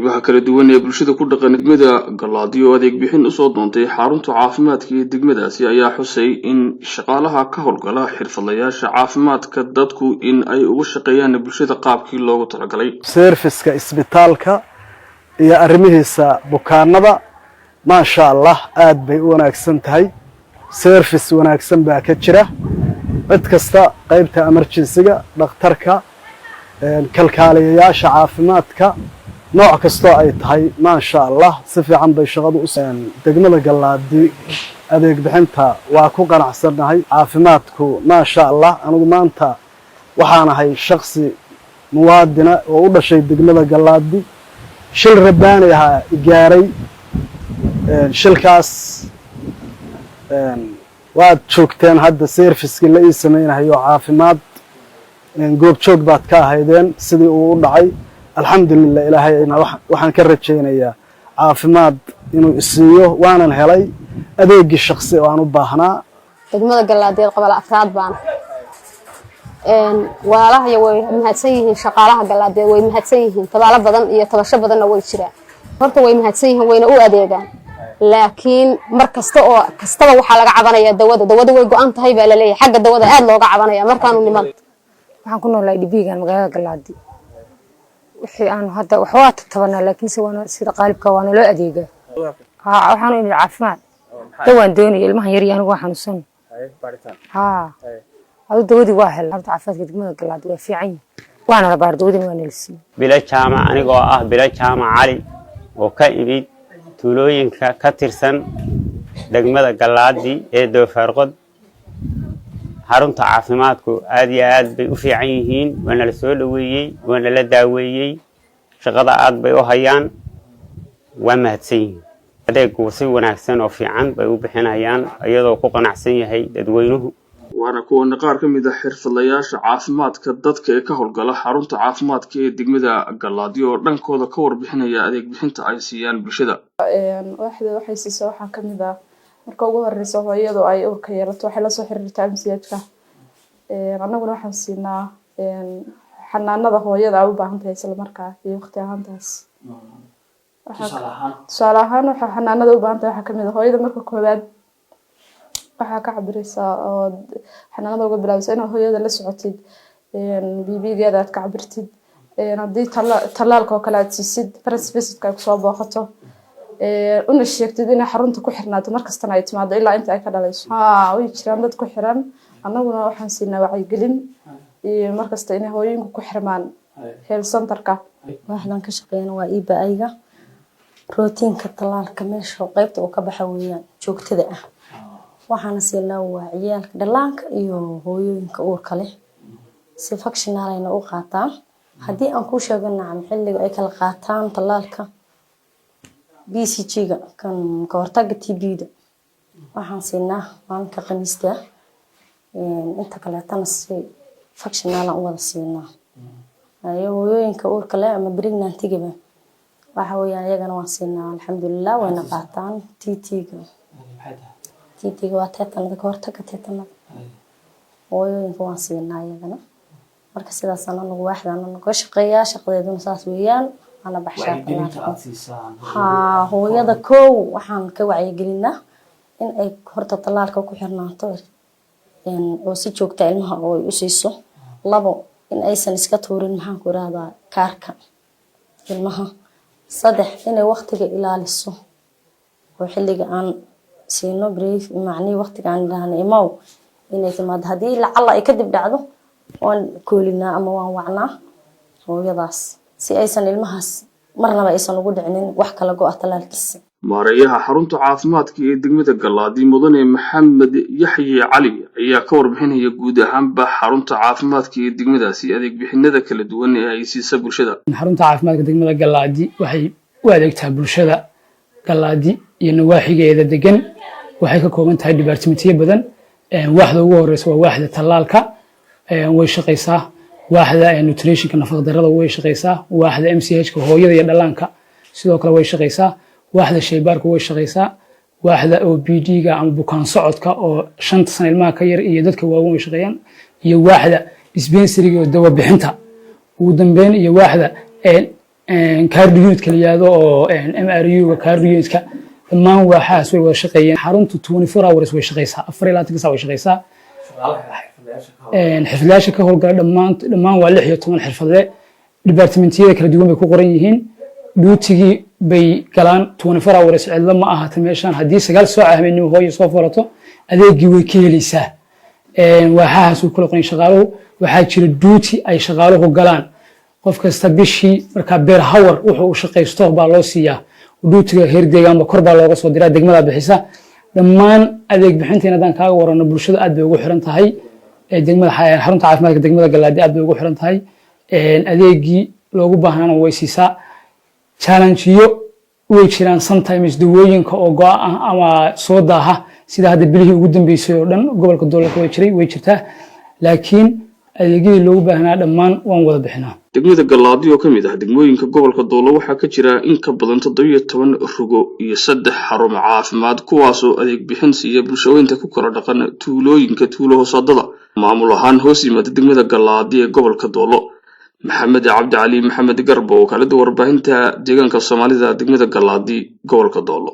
Qaybaha kala duwan ee bulshada ku dhaqan degmada Galaadi oo adeeg bixin usoo doontay xarunta caafimaadka ee degmadaasi ayaa xusay in shaqaalaha ka howlgala xirfadlayaasha caafimaadka dadku in ay uga shaqeeyaan bulshada qaabkii loogu talagalay. Service-ka isbitaalka iyo arrimihiisa bukaanada, maasha Allah, aad bay u wanaagsan tahay. Service wanaagsan baa ka jira. Cid kasta, qaybta emergency-ga, dhakhtarka, kalkaaliyayaasha caafimaadka, nooc kastoo ay tahay, maasha Allah, si fiican bay shaqadu u. Degmada Gallaadi adeeg bixinta waa ku qanacsannahay. Caafimaadku, maasha Allah. Anigu maanta waxaan ahay shaksi muwaadina oo u dhashay degmada Gallaadi. Shil rabbaani ahaa gaaray. Shilkaas waad joogteen hadda, service-kii la ii samaynahayo caafimaad goobjoog baad ka ahaydeen sidii uu u dhacay. Alxamdulilah, Ilaahayna waxaan ka rajaynayaa caafimaad inuu isiiyo, waanan helay adeegii shaksi oo aan u baahnaa. Degmada Gallaadeed, qabala afraad baana. Walaalahaya way mahadsan yihiin. Shaqaalaha Gallaadeed way mahadsan yihiin. Tabaalo badan iyo tabasho badanna way jiraan. Horta way mahadsan yihiin, wayna u adeegaan, laakiin mar kasta oo kastaba waxaa laga cabanayaa dawada. Dawada way go-an tahay baa laleeyahay. Xagga dawada aad looga cabanaya markaanu niman. Waxaan ku noolahay dhibiigan magaalada Galaadi. Wixii aanu hadda wax waa tatabanaa, laakiinse waana sida qaalibka waana loo adeegaa. Haa, waxaanu imid caafimaad, dawaan doonaya. Ilmahan yar iyo anigu waa xanuunsan. Haa, adu dawadii waa helay. Horta caafimaadka degmada Galaadi waa fiican yihin, waana la baar, dawadina waa nala siiyey. Bilo Jaamac, anigoo ah Bilo Jaamac Cali oo ka imid tuulooyinka ka tirsan degmada Galaadi ee Doofaarqod, xarunta caafimaadku aad iyo aad bay u fiican yihiin. Waana la soo dhoweeyey, waana la daaweeyey. Shaqada aad bay u hayaan, waa mahadsan yihiin. Adeegu si wanaagsan oo fiican bay u bixinayaan, iyadoo ku qanacsan yahay dadweynuhu. Waana kuwana qaar ka mid ah xirfadlayaasha caafimaadka dadka ee ka howlgala xarunta caafimaadka ee degmada Galaadi oo dhankooda ka warbixinaya adeeg bixinta ay siiyaan bulshada. Waaxda waxay siisaa waxaa kamid ah, marka ugu horeysa hooyadu ay uurka yeelato, waxay lasoo xiriirtaa MCH-ka. Annaguna waxaan siinaa xanaanada hooyada ay u baahan tahay isla markaa iyo waqti ahaantaas. Tusaale ahaan, waxaa xanaanada u baahan tahay waxaa kamid ah, hooyada marka koowaad waxaa ka cabireysaa oo xanaanada uga bilaabaysa inaad hooyada la socotid, BP-geeda aad ka cabirtid, haddii tallaalka oo kale aad siisid, first visitka ay kusoo booqato, una sheegtid inay xarunta ku xirnaato, markastana ay timaado ilaa inta ay ka dhalayso. Haa, way jiraan dad ku xiran. Annaguna waxaan siinaa wacyigelin iyo markasta inay hooyooyinku ku xirmaan health centerka. Waaxdan ka shaqeeyana waa EPI-ga, routine-ka tallaalka meesha qeybta uu ka baxa weeyaan joogtada ah. Waxaana siinaa waa ciyaalka dhallaanka iyo hooyooyinka uurka leh. Si functional ayna u qaataan. Haddii aan kuu sheego, nacam, xilliga ay kala qaataan tallaalka BCG-ga, kan ka hortagga TB-da, waxaan siinaa maalinka Khamiista. Inta kaleetana si functional aan u wada siinaa. Iyo hooyooyinka uurka leh ama pregnant-igaba waxa weeyaan, iyagana waan siinaa. Alxamdulilah, wayna qaataan. TT-ga, TT-ga waa teetanada, ka hortagga teetanada, hooyooyinka waan siinaa iyagana. Marka sidaasaan anagu waaxdaan naga shaqeeyaa, shaqadeeduna saas weeyaan. Waana baxshaa tallaalka. Haa, hooyada kow waxaan ka wacyigelinaa in ay horta tallaalka ku xirnaato oo si joogta ilmaha oo ay u siiso. Labo, in aysan iska tuurin, maxaan ku irahdaa, kaarka ilmaha. Saddex, inay waqtiga ilaaliso oo xilliga aan siino brief, macnihii waqtiga aan idhaahno imow, inay timaado. Haddii lacalla ay kadib dhacdo, waan koolinaa ama waan wacnaa hooyadaas, si aysan ilmahaas marnaba aysan ugu dhicinin wax kala go-a tallaalkiisa. Maareeyaha xarunta caafimaadka ee degmada Galaadi, mudane Maxamed Yaxye Cali, ayaa ka warbixinaya guud ahaanba xarunta caafimaadka ee degmadaasi, adeeg bixinada kala duwan ee ay siisa bulshada. Xarunta caafimaadka degmada Galaadi waxay u adeegtaa bulshada Galaadi iyo nawaaxigeeda degan. Waxay ka kooban tahay department-yo badan. Waaxda ugu horeysa waa waaxda tallaalka, way shaqaysaa. Waaxda nutrition-ka, nafaqadarrada, way shaqaysaa. Waaxda MCH-ka, hooyada iyo dhallaanka, sidoo kale way shaqaysaa. Waaxda shaybaarku way shaqaysaa. Waaxda OPD-ga ama bukaan socodka oo 5-ta sano ilmaha ka yar iyo dadka waaweyn way shaqeeyaan, iyo waaxda dispensary-ga oo dawa bixinta ugu dambeyn, iyo waaxda Cardio unitka la yihahdo oo MRU-ga, cardio unitka, dhammaan waaxahaas way wada shaqeeyeen. Xaruntu 24 hours way shaqeysaa, 24 saac way shaqeysaa. Xirfadlayaasha ka howlgala dhammaan waa 16 xirfadle. Departmentiyada kala duwan bay ku qoran yihiin. Duty-gii bay galaan 24 hours. Cidlo ma ahata meeshaan. Haddii 9 saac habeenimo hooyo soo furato, adeegii way ka helaysaa. Waaxahaas way kula qoran shaqaaluhu. Waxaa jira duty ay shaqaaluhu galaan qof kasta bishii. Markaa per hour wuxuu u shaqaysto baa loo siiyaa. Duty-ga heer deegaanba kor baa looga soo diraa, degmada bixisa. Dhammaan adeeg bixinteena haddaan kaaga warano, bulshada aad bay ugu xiran tahay degmada. Xarunta caafimaadka degmada Galaadi aad bay ugu xiran tahay. Adeegii loogu baahnaana way siisaa. Challengeyo way jiraan sometimes, dawooyinka oo go'a ah ama soo daaha, sida hadda bilihii ugu dambeysay oo dhan gobolka doolarka way jiray, way jirtaa, laakiin adeegyadii loogu baahnaa dhammaan waan wada bixinaa. Degmada Gallaadi oo ka mid ah degmooyinka gobolka Doolo waxaa ka jira in ka badan 17 rugo iyo saddex xarumo caafimaad, kuwaasoo adeeg bixin siiya bulshooyinka ku kala dhaqan tuulooyinka tuulo hoosaadada maamul ahaan hoos yimaada degmada Gallaadi ee gobolka Doolo. Maxamed Cabdi Cali Maxamed Garbo, wakaalada warbaahinta deegaanka Soomaalida, degmada Gallaadi, gobolka Doolo.